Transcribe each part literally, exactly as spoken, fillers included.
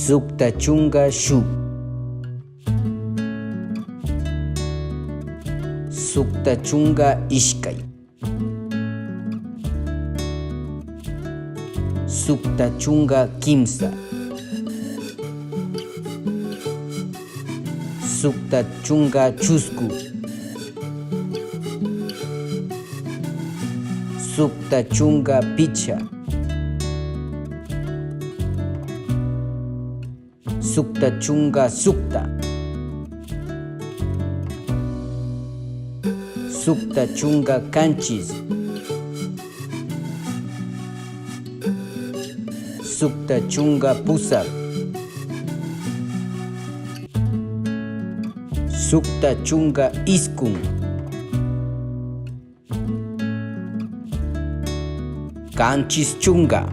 Sukta chunka shuk. Sukta chunka ishkay. Sukta chunka kimsa. Sukta chunka chusku. Sukta chunka pichka. Sukta chunka sukta. Sukta chunka kanchis. Sukta chunka pusak. Sukta chunka iskun. Kanchis chunka.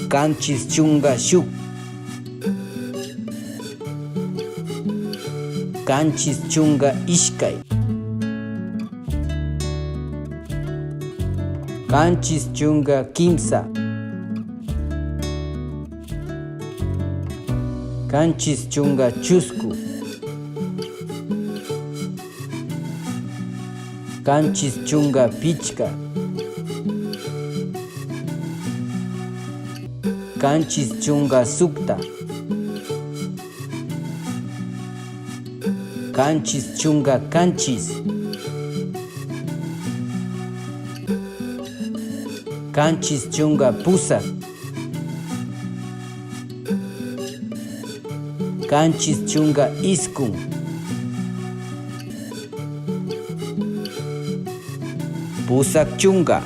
Kanchis chunka shuk. Kanchis chunka ishkay. Kanchis chunka kimsa. Kanchis chunka chusku. Kanchis chunka pichka. Kanchis chunka sukta. Kanchis chunka kanchis. Kanchis chunka pusak. Kanchis chunka iskun. Pusak chunka.